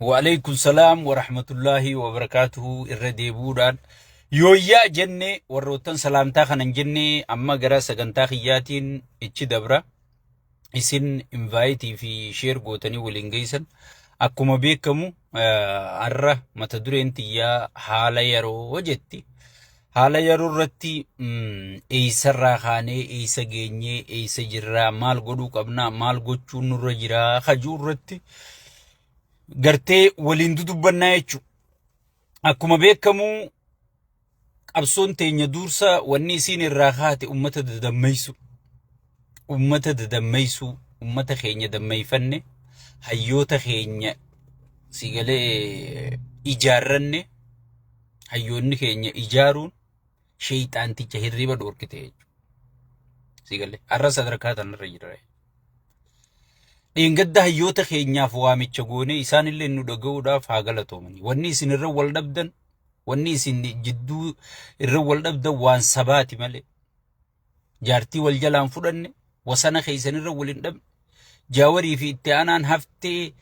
Wa'aleykum salaam wa rahmatullahi wa barakaatuhu. Irra deebi'uudhaan yooyyaa jenne, warroottan salaamtaa kanan jenne, amma gara sagantaa kiyyaatiin ichi dabra. Isin invite fi share gootanii waliin geessan. Akkuma beekamu, har'a mata dureen tiyyaa haala yeroo jetti. Haala yeroo irratti eessarraa kaanee eessa geenyee, eessa jirraa, maal godhuu qabnaa, maal gochuun nurra jiraa kajuu irratti gartee waliin dudubbannaa jechuudha. Akkuma beekamu, qabsoon teenya dursa wanni isiin irraa kaate ummata dadammeessu. Ummata dadammeessu, ummata keenya dammeeffanne, hayyoota keenya sigalee ijaarranne. Hayyoonni keenya ijaaruun sheeyxaanticha hirriba dhoorkite jechuudha. Sigalee har'a sadarkaa tanarra jira. Dheengadda hayyoota keenyaaf waamicha goonee isaanillee nu dhaga'uudhaaf haa galatoomani. Wanni isin irra wal dhabdan, wanni isin jidduu irra wal dhabdan waan sabaati malee. Jaartii wal jalaan fudhanne, wasana keessan irra wal hin dhabne. Jaawarii fi itti aanaan haftee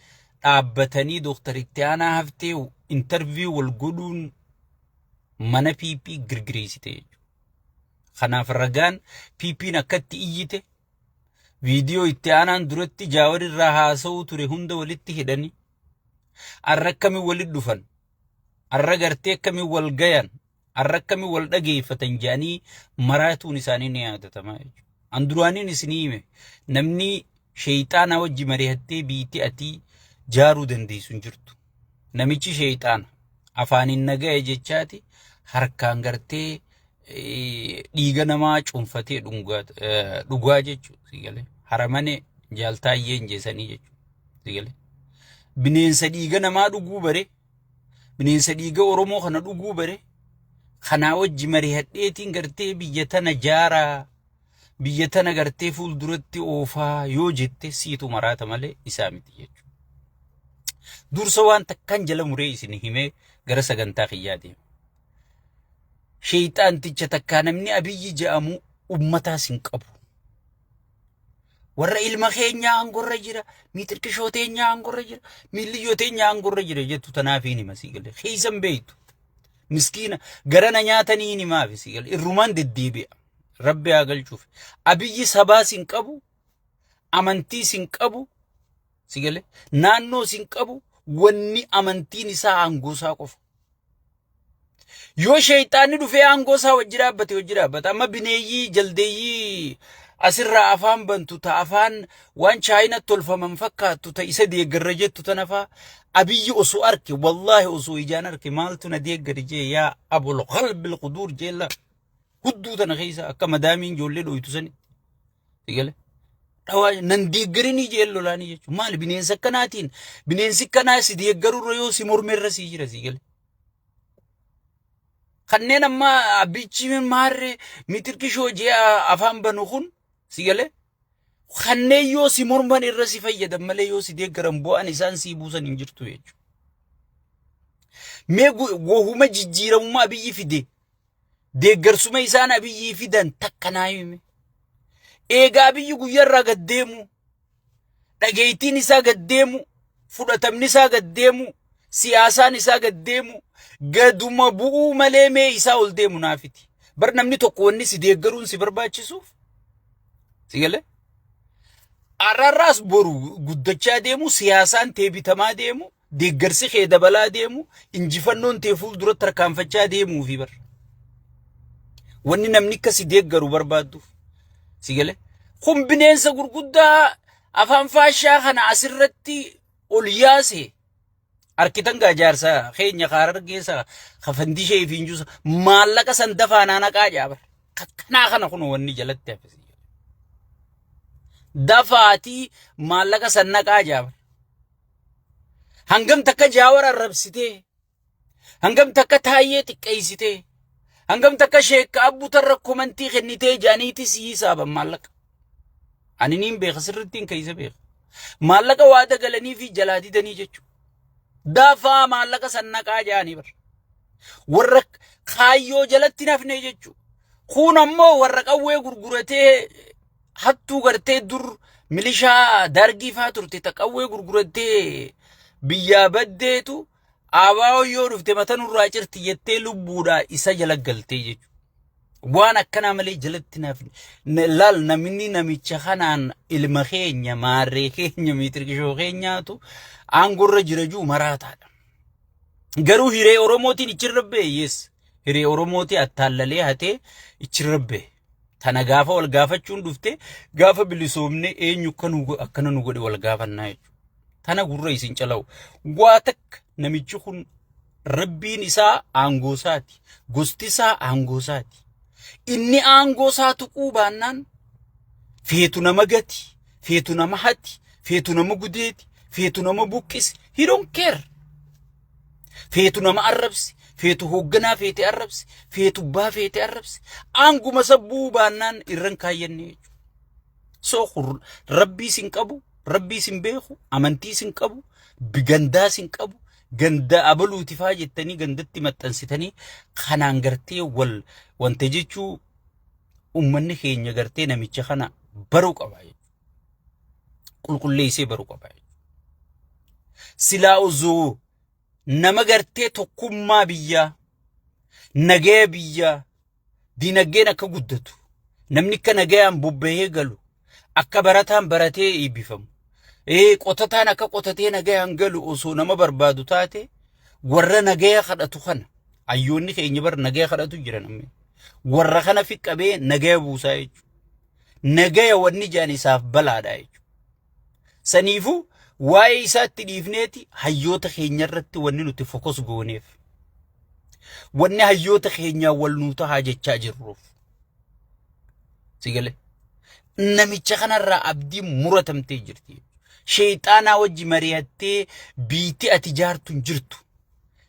dhaabbatanii Dooktar itti aanaa haftee interview wal godhuun mana PP girgireessite jechuudha. Kanaaf ragaan PP'n akkatti iyyite, viidiyoo itti aanaan duratti Jaawar irraa haasa'uu ture hunda walitti hidhanii, arra akkamiin walitti dhufan, arra gartee akkamiin wal gayan, arra akkamiin wal dhageeffatan jedhanii maraatuun isaanii ni yaadatama jechuudha. An duraaniin isinii hime, namni sheeyxaanaa wajji mari'attee biitti ati jaaruu dandeessu hin jirtu. Namichi sheeyxaana afaaniin nagaya jechaati harkaan gartee dhiiga namaa cuunfatee dhugaa jechuudha. Sigalee haramane jaaltaayyeen jeesanii jechuudha. Sigalee bineensa dhiiga namaa dhuguu bare, bineensa dhiiga Oromoo kana dhuguu bare, kanaa wajji mari'adheetiin gartee biyya tana jaaraa, biyya tana gartee fuulduratti oofaa yoo jette, siitu maraata malee isaa miti jechuudha. Dursa waan takkaan jala muree isin himee gara sagantaa kiyyaa deema. Sheeyxaanticha takkaa namni Abiyyi jedhamu ummataas hin qabu. Warra ilma keenyaa aangorra jira, miixirqishoo teenyaa aangorra jira, miilliyyoo teenyaa aangorra jira jettu tanaaf hin hima sii galee. Keessan beektu. Miskiina garana nyaatanii hin himaaf sii galee. Irrumaan deddeebi'a. Rabbi haa galchuuf. Abiyyi sabaas hin qabu, amantiis hin qabu, si galee, naannoos hin qabu, wanni amantiin isaa aangoo isaa qofa. Yoo sheeyxaanni dhufee aangoo isaa wajji dhaabbate, wajji dhaabbata. Amma bineeyyii jaldeeyyii asirraa afaan bantu, ta afaan waan chaayinatti tolfaman fakkaattu, ta isa deeggarra jettu tana faa Abiyyi osoo arke, wallaahi osoo ijaan arke, maaltu na deeggari jee, yaa abul qalbil quduur jeella hudduu tana keessa akka madaamiin ijoollee dhoytu sanitti. Sigale. Dhawaa nan deeggarinii jeen lolaanii jechuudha. Maali bineensa akkanaatiin, bineensi akkanaa si deeggarurra yoo si mormerra sii jira, sigale. Kanneen amma abbichi maarree mitirkishoo jee afaan banu kun, sigale. Kanneen yoo si morman irra si fayyadan malee yoo si deeggaran bu'aan isaan sii buusan hin jirtu jechuudha. Mee wahuma jijjiiramummaa Abiyyi fide, deeggarsuma isaan Abiyyii fidan takka naa hime. Eegaa Abiyyi guyyaarraa gad deemu, dhageettiin isaa gad deemu, fudhatamni isaa gad deemu, siyaasaan isaa gad deemu, gaduma bu'uu malee mee isaa ol deemu naafiti. Bar namni tokko wanni si deeggaruun si barbaachisuuf, si galee? Arrarraas boru guddachaa deemu, siyaasaan tee bitamaa deemu, deeggarsi kee dabalaa deemu, injifannoon tee fuulduratti tarkaanfachaa deemuu fi bar. Wanni namni akka si deeggaru barbaadduuf. Si galee? Kun bineensa gurguddaa afaan faashaa kana asirratti ol yaase. Arkitan gaa jaarsa keenya kaarar geessa kafandishee fi injuusa maallaqa san dafaa naanaqaa jaabar. Kakkanaa kana kun wanni jalatti hafe. Dafaatii maallaqa san naqaa jaabar. Hangam takka Jaawar arrabsitee, hangam takka Taayyee xiqqeessitee, hangam takka Sheekka Abbutarra komantii kennitee jaaniiti si hisaaban maallaqa. Ani niin beeka, sirrittiin keessa beeka. Maallaqa waada galanii fi jalaa didanii jechuudha. Dafaa maallaqa san naqaa jaanii bar. Warra kaayyoo jalatti nafne jechuudha. Kun ammoo warra qawwee gurguratee, hattuu gartee dur milishaa dargii faa turte, ta qawwee gurgurattee Biyyaa baddeetu ABO yoo dhufte mata nurraa cirti jettee lubbuudhaa isa jala galtee jechuudha. Waan akkanaa malee jalatti naaf laal namni namicha kanaan ilma keenya maarree keenya miitirkishoo keenyaatu aangorra jira juu maraataadha. Garuu hiree Oromootiin ichirra ba'e yes. Hiree Oromootii attaallalee hatee ichirra ba'e. Tana gaafa wal gaafachuun dhufte gaafa bilisoomne eenyu akkana nu godhe wal gaafannaa jechuudha. Tana gurra isin calawu. Waa takka namichi kun rabbiin isaa aangoo isaati. Gosti isaa aangoo isaati. Inni aangoo isaa tuquu baannaan feetu nama gati, feetu nama hati, feetu nama gudeeti, feetu nama buqqisi. He don't care. Feetu nama arrabsi, feetu hoogganaa feete arrabsi, feetu abbaa feete arrabsi. Aanguma sabbuu baannaan irran kaayyanne jechuudha. So rabbii sin qabu, rabbii sin beeku, amantii sin qabu, gandaa sin qabu, ganda abaluuti faa jettanii gandatti maxxansitanii kanaan gartee wal wanta jechuu ummanni keenya gartee namicha kana baruu qaba jechuudha. Qulqulleessee baruu qaba jechuudha. Silaa osoo nama gartee tokkummaa biyyaa, nagaya biyyaa, dinagdeen akka guddatu, namni akka nagayaan bobbahee galu, akka barataan baratee eebbifamu, qotataan akka qotatee nagayaan galu osoo nama barbaadu taate warra nagaya kadhatu kana hayyoonni keenya bar nagaya kadhatu jira namni. Warra kana fi qabee nagaya buusaa jechuudha. Nagaya wanni jaan isaaf balaadha jechuudha. Saniifuu waa'ee isaatti dhiifneeti hayyoota keenya irratti wanni nuti focus gooneef. Wanni hayyoota keenyaa wal nuu tahaa jechaa jirruuf. Si galee? Namicha kanarraa abdii muratamtee jirti. Sheexaanaa wajji mari'attee biitti ati jaartu hin jirtu.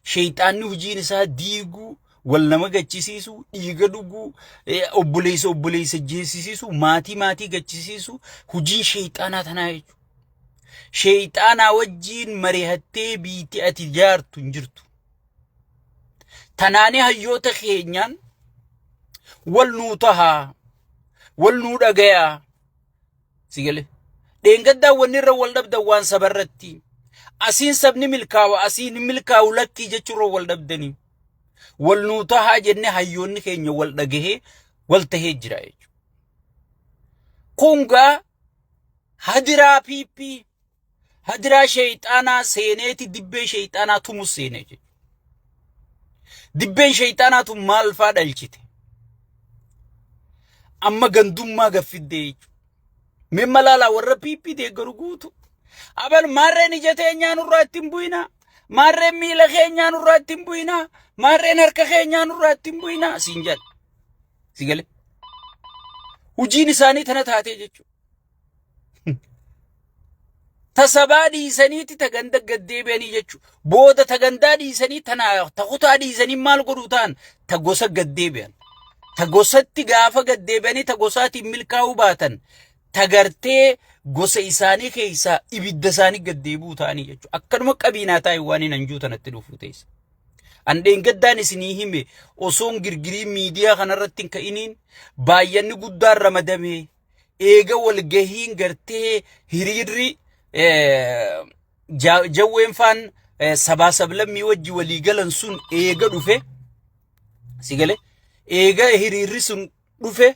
Sheexaanni hojiin isaa diiguu, wal nama gachisiisuu, dhiiga dhuguu, obboleessa obboleessa jeessisiisuu, maatii maatii gachisiisuu hojiin sheexaanaa tanaa jechuudha. Sheexaanaa wajjiin mari'attee biitti ati jaartu hin jirtu. Tanaanii hayyoota keenyaan wal nuu tahaa, wal nuu dhagayaa. Si galee? Dheengaddaan wanni irra wal dhabdan waan sabarratti. Asiin sabni milkaawa, asiin hin milkaawu lakkii jechuurra wal dhabdanii. Wal nuu tahaa jennee hayyoonni keenya wal dhagahee wal tahee jira jechuudha. Kun gaa hadiraa PP, hadiraa sheeyxaanaa seeneeti dibbee sheeyxaanaa tumus seenee jechuudha. Dibbeen sheeyxaanaa tun maal faa dhalchite? Amma gandummaa gaffiddee jechuudha. Mee malaalaa warra PP deeggaru guutu. Abal maarreen ija teenyaa nurraa ittiin bu'inaa. Maarreen miila keenyaa nurraa ittiin bu'inaa. Maarreen harka keenyaa nurraa ittiin bu'inaa. Siin jedha. Si galee. Hojiin isaanii tana taatee jechuudha. Ta sabaa dhiisaniiti ta ganda gad deebi'anii jechuudha. Booda ta gandaa dhiisanii tana ta kutaa dhiisanii maal godhuu ta'an ta gosa gad deebi'an. Ta gosatti gaafa gad deebi'anii ta gosaatiin milkaa'uu baatan ta gartee gosa isaanii keessaa ibidda isaanii gad deebi'uu ta'anii jechuudha. Akkanuma qabiinaa taa'e waan hin anjuu tanatti dhufuu teessa. An dheengaddaan isinii hime osoon girgirii miidiyaa kanarratti hin ka'iniin baay'anni guddaan ramadamee eega walgahiin gartee hiriirri jawween faan sabaa sablammii wajji walii galan sun eega dhufe si gale eega hiriirri sun dhufe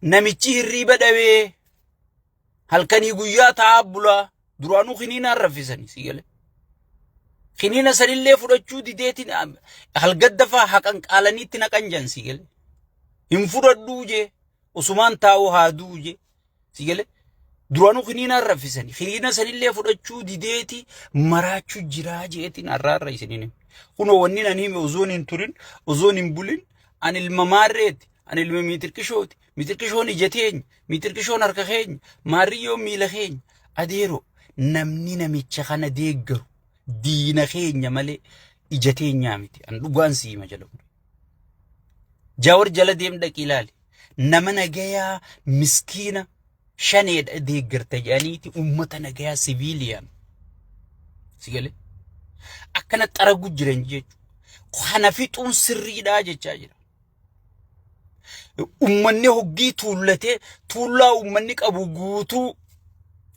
namichi hirriiba dhabee halkanii guyyaa taa'aa bulaa duraanuu kiniinaan raffisanii si gale. Kiniina sanillee fudhachuu dideetiin halgadda faa haqan qaalaniitti naqan jan si gale. Hin fudhadhuu jee osumaan taa'uu haa du'u jee si gale. Duraanuu kiniinaan raffisanii kiniina sanillee fudhachuu dideeti maraachuu jiraa jeetiin har'aarra isiniin hime. Kunoo wanni nan hime osoon hin turin osoon hin bulin ani ilma maarreeti ani ilma miitirqishooti miitirqishoon ija teenya miitirqishoon harka keenya maarriyyoon miila keenya adeero namni namicha kana deeggaru diina keenya malee ija teenyaa miti an dhugaan si hima jala kun. Jawar jala deem dhaqii ilaali. Nama nagayaa miskiina shaneedha deeggarta jedhaniiti uummata nagayaa siviiliyaan. Si galee? Akkana xaragu jiran jechuudha. Kana fixuun sirriidhaa jechaa jira. Uummanni hoggii tuullatee tuullaa uummanni qabu guutuu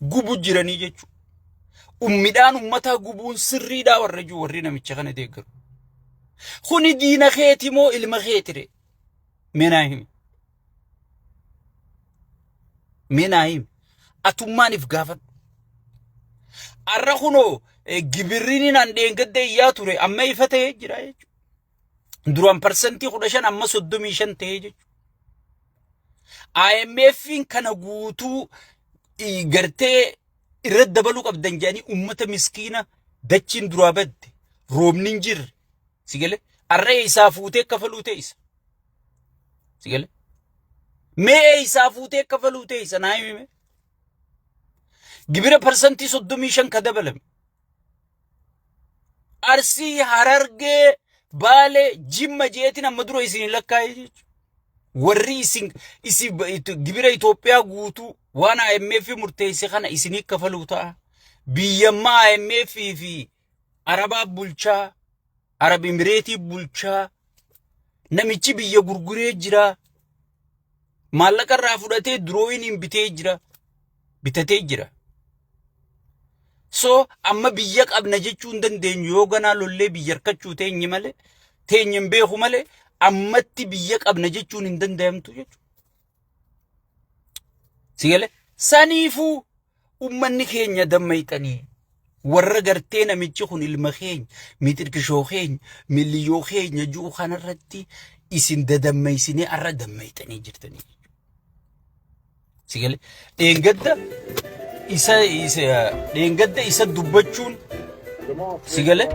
gubu jiranii jechuudha. Midhaan ummataa gubuun sirriidhaa warra jiru warri namicha kana deeggaru. Kuni diina keeti moo ilma keetire? Mee naa himi. Mee naa himi. Atummaan if gaafadhu. Arra kunoo gibirriin an dheengadda iyyaa ture amma ifa ta'ee jira jechuudha. Duraan 15% amma 35 ta'ee jechuudha. IMF'n kana guutuu gartee irratti dabaluu qabdan jedhanii uummata miskiina dachiin duraa badde, roobni hin jirre, si galee, arra isaa fuutee kafaluu ta'e isa. Si galee, mee isaa fuutee kafaluu ta'e isa naa himi. Gibira 35% ka dabalame. Arsii, Harargee, Baalee, Jimma jeetiin amma dura isin lakkaa'e jechuudha. Warri isin gibira Itoophiyaa guutuu waan IMF murteesse kana isinii kafaluu ta'a. Biyyammaa IMF fi Arabaa bulchaa, Arab Imireetii bulchaa, namichi biyya gurguree jira. Maallaqa irraa fudhatee durooyiniin bitee jira. Bitatee jira. So amma biyya qabna jechuu hin dandeenyu yoo ganaa lollee biyya harkachuu teenye malee, teenye hin beeku malee, ammatti biyya qabna jechuun hin danda'amtu jechuudha. Si galee, saniifuu ummanni keenya dammayxanii warra gartee namichi kun ilma keenya, mixirkishoo keenya, miliyyoo keenya ji'u kanarratti isin dadammaysinee arra dammayxanii jirtanii. Si galee, dheengadda isa dheengadda isa dubbachuun, si galee,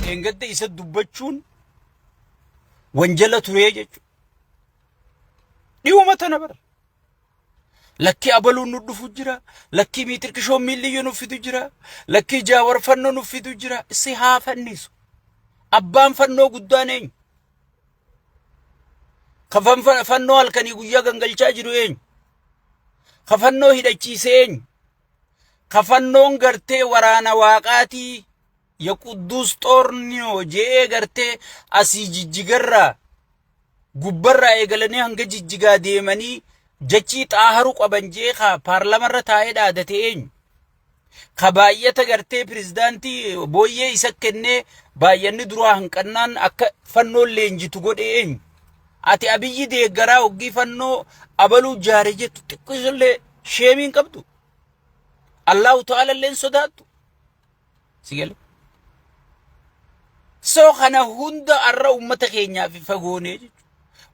dheengadda isa dubbachuun wanjala turee jechuudha. Dhiyuma tana bara. Lakkii abaluun nu dhufu jira. Lakkii miitirkishoon miilliyyuu nu fidu jira. Lakkii jaawar fannoo nu fidu jira. Si haa fannisu. Abbaan fannoo guddaan eenyu? Ka fannoo halkanii guyyaa gangalchaa jiru eenyu? Ka fannoo hidhachiise eenyu? Ka fannoon gartee waraana waaqaatii ya qudduus xoorniyoo je'ee gartee asii jijjigarraa gubbarraa eegalanii hanga jijjigaa deemanii jachii xaaharu qaban jee ka paarlamarra taa'ee dhaadate eenyu? Ka baay'ata gartee pirezidaantii booyyee isa kennee baay'anni duraa hanqannaan akka fannoon leenjitu godhe eenyu? Ati Abiyyi deeggaraa hoggii fannoo abaluu jaare jettu xiqqishullee sheemiin qabdu. Allahu ta'ala illee hin sodaattu. Si gale? So kana hunda har'a uummata keenyaaf fagoonee jechuudha.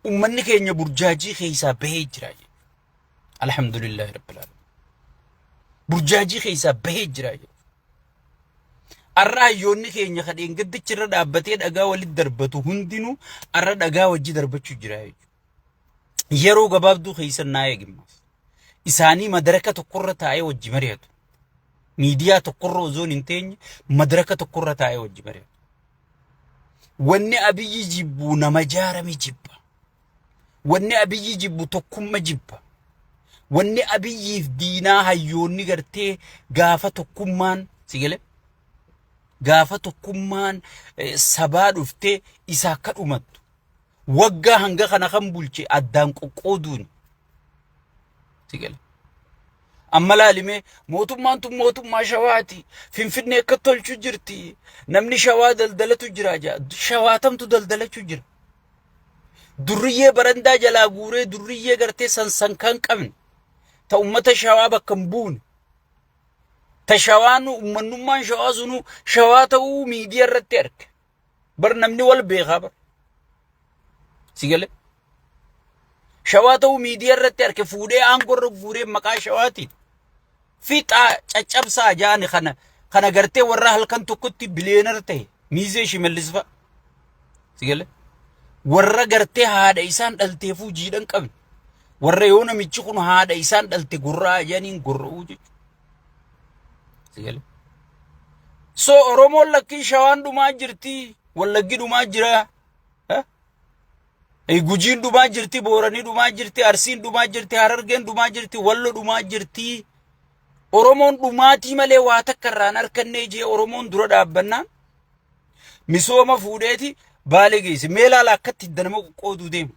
Uummanni keenya burjaajii keessaa bahee jira jechuudha. Alhamdulillahi rabbil alamin. Burjaajii keessaa bahee jira jechuudha. Har'a hayyoonni keenya kan dheengaddichi irra dhaabbatee dhagaa walitti darbatu hundinuu har'a dhagaa wajji darbachuu jira jechuudha. Yeroo gabaabduu keessa naa eegimmaas. Isaanii madaraka tokkorra taa'ee wajji mari'atu. Miidiyaa tokkorra osoo hin teenye madaraka tokkorra taa'ee wajji mari'atu. Wanni Abiyyi jibbu nama jaarame jibba. Wanni Abiyyi jibbu tokkumma jibba. Wanni Abiyyiif diinaa hayyoonni gartee gaafa tokkummaan, si galee, gaafa tokkummaan sabaa dhuftee isa akka dhumattu waggaa hanga kana kan bulche addaan qoqqooduun, si galee. Amma laalimee, mootummaan tun mootummaa Shawaati. Finfinnee akka tolchu jirti. Namni Shawaa daldalatu jira. Shawaatamtu daldalachuu jira. Durriyyee barandaa jalaa guuree, durriyyee gartee sansan kan qabne. Ta ummata Shawaa bakka hin buune. Ta Shawaan ummannummaan Shawaa sunuu Shawaa ta'uu miidiyaa irratti arge. Bar namni wal beekaa bar. Si galee? Shawaa ta'uu miidiyaa irratti arge, fuudhee aangoo irra guuree maqaa Shawaatiin. Fixaa, caccabsaa jaani kana kana gartee warra halkan tokkotti billionaire ta'e miizee Shimallis fa'a. Si galee? Warra gartee haadha isaan dhalteefuu jiidhan qabne. Warra yoo namichi kun haadha isaan dhalte gurraa jedhaniin gurra'uu jechuudha. Si galee? So Oromoon lakkii Shawaan dhumaa jirti, Wallaggi dhumaa jira. Gujiin dhumaa jirti, Booranii dhumaa jirti, Arsiin dhumaa jirti, Harargeen dhumaa jirti, Wallo dhumaa jirti. Oromoon dhumaatii malee waa takka irraan harkannee jee Oromoon dura dhaabbannaan misooma fuudheeti Baalee geesse. Mee ilaala akkatti hidda nama qoqqooduu deemu.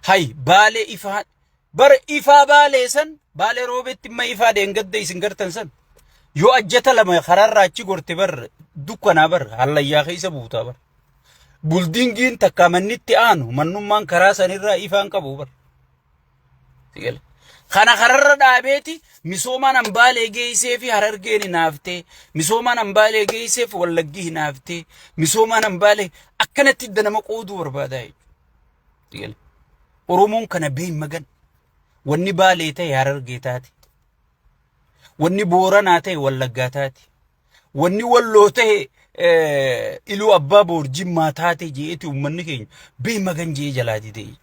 Hay, Baalee ifaa Bar ifaa Baalee san, Baalee Roobeetti imma ifaa dheengadda isin gartan san, yoo ajjata lama karaarraa achi gorte bar dukkanaa, bar hallayyaa keessa buutaa bar. Buildingiin takka mannitti aanu mannummaan karaa sanirraa ifaan qabu bar. Kana kararra dhaabeeti misoomaan hambaalee geessee fi Harargeen hinaaftee, misoomaan hambaalee geesseef Wallaggi hinaaftee, misoomaan hambaalee akkanatti idda nama qooduu barbaadaa jechuudha. Oromoon kana beey magan. Wanni Baalee ta'e Harargee taate. Wanni Booranaa ta'e Wallaggaa taate. Wanni Walloo ta'e Iluu Abbaa Boor Jimmaa taate jeeti uummanni keenya beey magan jee jalaa didee.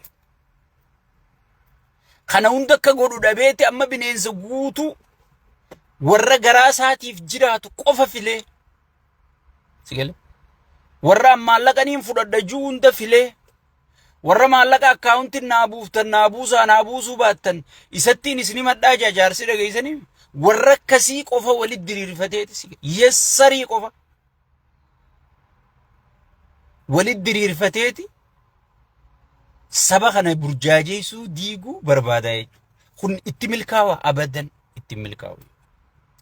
Kana hunda akka godhu dhabeeti amma bineensa guutuu warra garaa isaatiif jiraatu qofa filee. Sigale. Warra maallaqaniin fudhadha juu hunda filee. Warra maallaqa accountiin naa buuftan, naa buusaa, naa buusuu baattan isattiin isin himadhaa jaa jaarsi dhageessanii, warra akkasii qofa walitti diriirfateeti yessarii qofa walitti diriirfateeti saba kana burjaajeessuu, diiguu barbaada jechuudha. Kun itti milkaawa? Abadan itti milkaawu.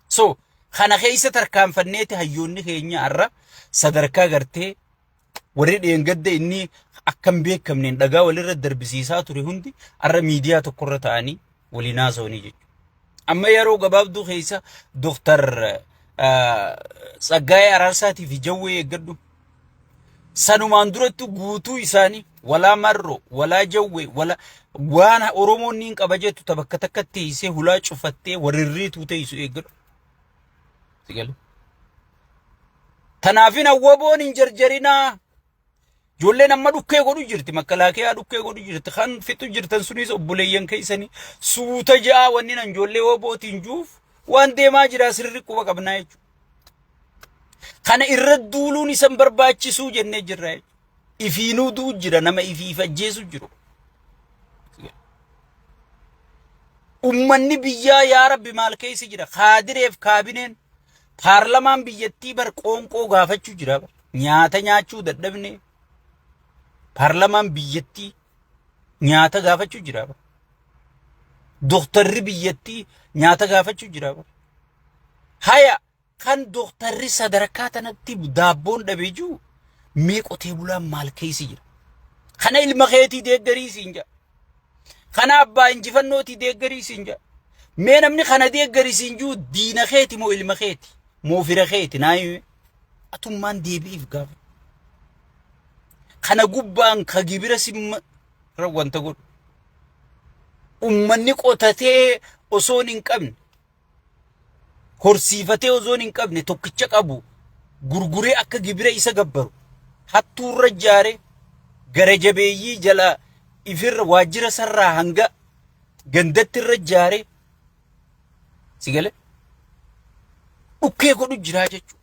So kana keessa tarkaanfanneeti hayyoonni keenya har'a sadarkaa gartee warri dheengadda inni akka hin beekamneen dhagaa walirra darbisiisaa ture hundi har'a miidiyaa tokkorra ta'anii waliin haasa'anii jechuudha. Amma yeroo gabaabduu keessa Dooktar Tsaggaayee Araarsaatii fi Jawwee eeggadhu. Sanumaan duratti guutuu isaanii walaa Marroo, walaa Jawwee, walaa waan Oromoon niin qaba jettu ta bakka takka teessee hulaa cufattee warrirriituu teessu eeggadhu. Sigalee. Tanaafin hawwaboon hin jarjarinaa. Ijoolleen amma dhukkee godhu jirti. Makalaakiyaa dhukkee godhu jirti. Kan fixu jirtan sunis obboleeyyan keessanii suuta ja'a. Wanni nan ijoollee wobootiin juuf waan deemaa jira sirri quba qabnaa jechuudha. Kana irra duuluun isan barbaachisuu jennee jirra jechuudha. Ifiinuu du'u jira, nama ifiif ajjeesu jiru. Ummanni biyyaa yaa Rabbi maal keessa jira? Kaadireef kaabineen paarlamaan biyyattii bar qoonqoo gaafachuu jira bar. Nyaata nyaachuu dadhabne, paarlamaan biyyattii nyaata gaafachuu jira bar. Dooktarri biyyattii nyaata gaafachuu jira bar. Haya, kan dooktarri sadarkaa tanatti daabboon dhabee jiru mee qotee bulaan maal keessa jira? Kana ilma keetii deeggarii siin jedha. Kana abbaa injifannootii deeggarii siin jedha. Mee namni kana deeggarii siin jiru diina keeti moo ilma keeti moo fira keeti? Naa himi. Atummaan deebi'iif gaafa. Kana gubbaan ka gibira simma wanta godhu. Ummanni qotatee osoo hin qabne, horsiifatee osoo hin qabne, tokkicha qabu gurguree akka gibira isa gabbaru hattuurra jaare, gara jabeeyyii jala ifirra waajjira sarraa hanga gandatti irra jaare si gale dhukkee godhu jiraa jechuudha.